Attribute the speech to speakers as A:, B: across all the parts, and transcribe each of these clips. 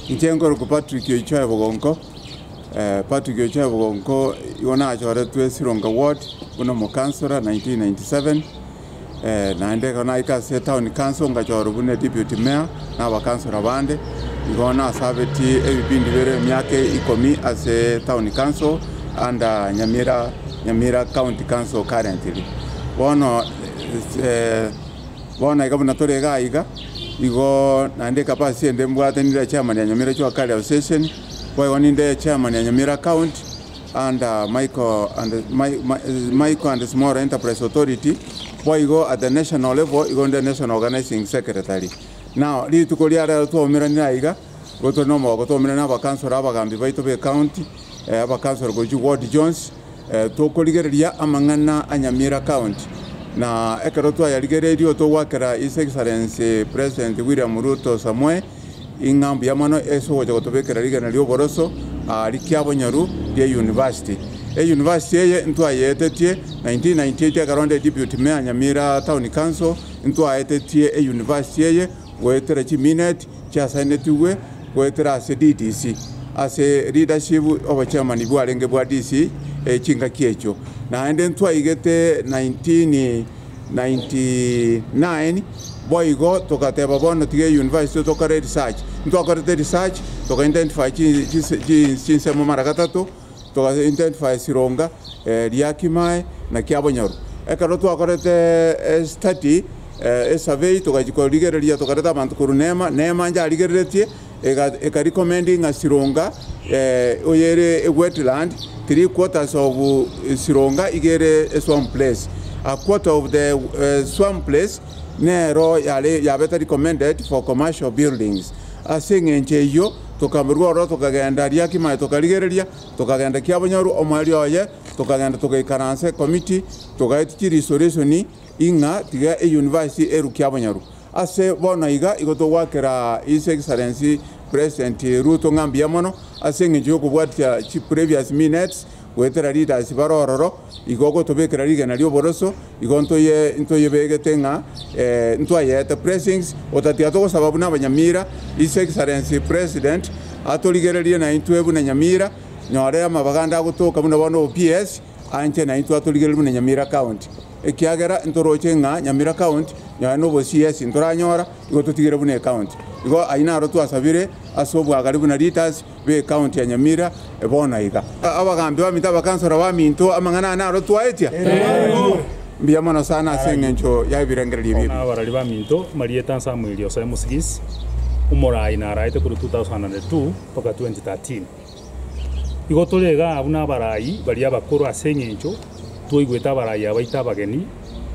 A: Inche nkorokwa Patrick Oichoe Bogonko, Patrick Oichoe Bogonko igo nachoretwe Sironga Ward buna omokansora 1997, naende ekero naika ase etown council ngachorwa buna eduty mayor na abakansora bande, igo nasabetie ebipindi bire emiaka ikomi ase etown council under Nyamira Nyamira county council currently. Bono Bono iga buna tore iga aiga, igo naende ecapacity ende mbwate ninde chairman ya Nyamira Jua Kali Association, boigo ninde chairman ya Nyamira County under Micro and Micro and Small Enterprise Authority, boigo at the national level igo nde national organizing secretary. Now rituko ria rero twaumeranire aiga, igo tore na omogoko twaumerane na abakansoro abagambi baito ba ecounty, abakansoro korwa chiward chionsi. Tokorigereria amang'ana a Nyamira County, na ekero twayarigereirie togoakera His Excellency President William Ruto Samoei ing'a mbuya mono ase ogocha gotobekera rigena ri'oboroso aa rikiabonyoru rie University. Euniversity eye ntwayeetetie 1998 ekero nde Deputy Mayor Nyamira Town Council ntwaetetie euniversity eye goetera chimineti chiasanetigwe goetera ase DDC, ase leadership obochairman bwarenge bwa DC chingaki echio. Naende ntwaigete 1999 boigo togateba bono tiga euniversity tokore research. Ntwakorete research toka identify chinsemo mara gatato, toka identify Sironga, Riakimae na Kiabonyoru. Ekero twakorete study, esurvey togachia korigereria tokareta abanto korwa Neema, Neema njarigereretie eka recommend ng'a Sironga oyere ewetland, 3/4 of Sironga iga ere eswamp place, a quarter of the swamp place nero yare yabete recommended for commercial buildings. Ase eng'encho eyio tokaberwa ororo tokagenda Riakimae tokarigereria, tokagenda Kiabonyoru omoerio oye, tokagenda togaikaransa ecommittee, togaetia chiresolutioni ing'a tiga euniversity erwe Kiabonyoru. Ase bono iga, igo togoakera His Excellency President Ruto ng'a mbuya mono ase eng'encho yokobwatia chi previous minutes goetera leaders bare ororo, igo ogotobekera rigena ri'oboroso, igo ntoye ntoyebegete ng'a ntwayeete blessings, otatiga togosaba buna abanyamira, His Excellency President atorigererie naintwe buna Nyamira, nyore amabaga ande agotoka buna bono obo PS, anche naintwe atorigererie buna Nyamira County. Ekiagera ntoroche ng'a Nyamira County nonya na obo CS ntoranyora, igo totigere buna ecounty. Igo ayio naro twasabire ase obwagare buna leaders be ecounty ya Nyamira bono iga. Abagambi baminto, abakansora baminto, amang'ana aya naro twaetia? Mbuya mono sana ase engencho ya ebirengererio ebi ebiya.
B: Abarari baminto, Marieta Samuel Osae Musigisi, omoraai naraete korwa 2002 mpaka 2013. Igo tore igaa buna abarai baria abakoro ase eng'encho twaigwete abarai abaito abageni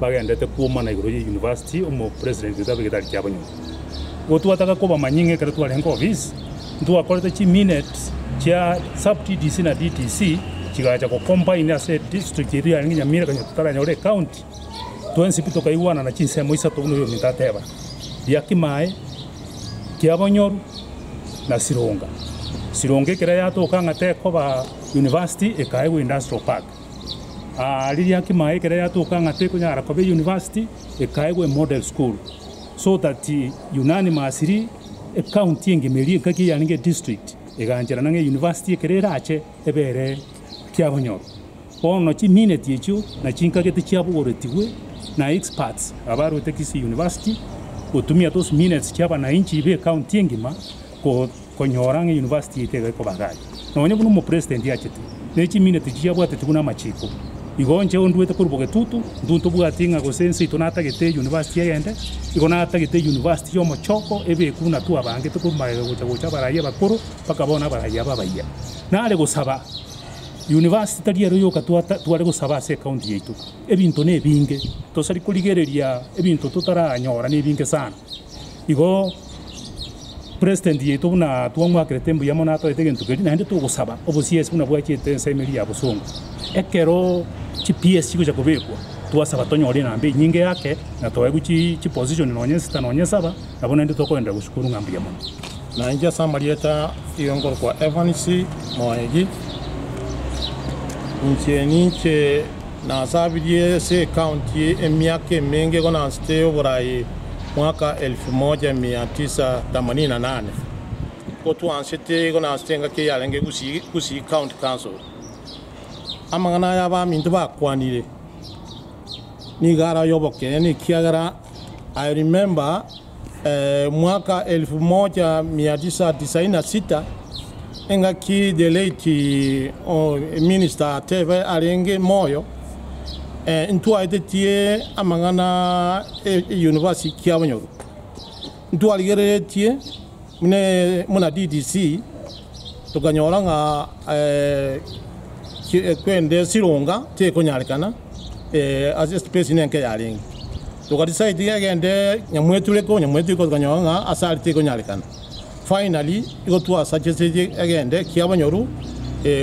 B: bagendete kwomana igoro ye university omo president oito abegete aria kiabonyoro. Igo twataka kobamanyia ng'a ekero twarenge ofisi ntwakorete chi minutes chia sub TDC na DTC chigacha go combine ase district yaito yarenge Nyamira konya totaranyora ecounty twensi pi tokaigwanana chinsemo isato buna oyominto ateba, Riakimae, Kiabonyoru na Sironga. Sironga ekero yatoka ng'a tekoba university ekaegwa industrial park. Riria Kimae ekero yatoka ng'a tekonyara koba university ekaegwa emodel school. So that unanimously ecounty engima eria engaki yarenge edistrict egaancherana ng'a university ekero erache ebe ere Kiabonyoru. Bono chimineti echio na chinkagete chiabogoretigwe na experts abarwete Kisii University gotumia those minutes chia abanainchi be ecounty engima konyora ng'a university yaito iga ekoba gari. Nonya buna omopresident achete, ne chimineti echio chiabwateti buna amachiko. Igo inche ondwete korwa bogetutu, intwe ntobwati ng'a gose ense yaito natagete university egende, igo natagete university ya omochoko ebekwe buna twabangete korwa magega gocha gocha abarai abakoro mpaka bono abarai aba abayia. Nare gosaba. University tari ero yoka tware gosaba ase ecounty yaito, ebinto nebinge, tosari korigereria ebinto totaranyora nebinge sana. Igo president yaito buna twamwakerete mbuya mono atoete egento keria naende togosaba obo CS buna bwachete ensemo eria ya bosongo, ekero chi PS chigocha kobekwa, twasaba tonyore enamba enyinge yake na toegwe chiposition nonye sita nonye saba, nabo naende tokoenderera goshukuru ng'a mbuya mono.
C: Na inche ase amarieta igo nkorokwa Evans Moegi, inche ninche nasabirie ase ecounty emiaka emenge igo nansete oborai mwaka elfu moja mia tisa themanini na nane. Gotwansete igo nansete engaki eyarenge Gusii Gusii County Council. Amang'ana aya abaminto bakwanire nigo are ay'obokeene ekiagera I remember mwaka elfu moja mia tisa tisaini na sita engaki the late minister Atebe arenge moyo ntwaetetie amang'ana e university Kiabonyoru. Ntwarigereretie buna buna DDC tokanyora ng'a kwende sironga tekonyarekana ase espace nenke yarenge. Toka decide egende Nyamwetureko, Nyamwetureko tokanyora ng'a ase aria tekonyarekana. Finally igo twasuggestie egende Kiabonyoru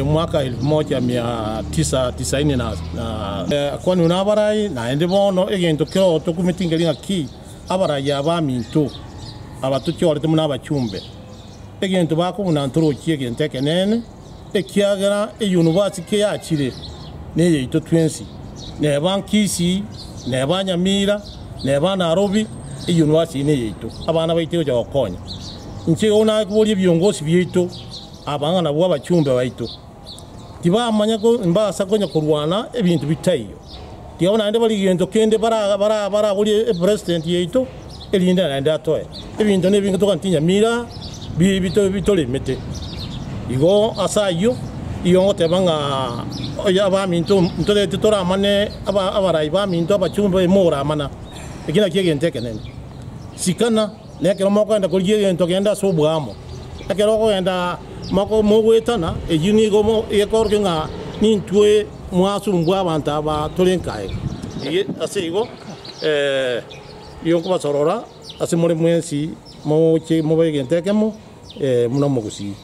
C: mwaka elfu moja mia tisa tisaini na kwani nabarai naende bono egento kero tokumeti nkeri ng'aki Abarai abaminto, aba tochorete buna abachumbe, egento bakobuna ntorochie egento ekenene, ekiagera eyunivasiti keyachire neyaito twensi, neba Nkisii, neba Nyamira, neba Nairobi, eyunivasiti neyaito, abana baito egocha gokonya. Inche igo nakoboria ebiongosi biaito, aba ng'a nabwo abachumbe baito, Tibamanya mbasa konya korwana ebinto bitaiyo. Tiga naende bari gento kende baraborie epresident yaito erinde naende atoe. Ebinto nebinge toganeti nyamira bitoremete. Igo ase ayio igo ngoteba ng'a oyo abaminto ntoreti toramane abarai baminto abachumbe moramana. Eki nakio egento ekenene. Sikana. Na ekero mokogenda korigia egento genda ase oboamo. Ekero okogenda moko mogoetana, eyio nigo mo egekoorokia ng'a nintwe mwasumbua abanto aba tore nkaye. Eye ase igo nigo nkobasorora ase more mwensi moche mobe egento ekemo buna omogusii.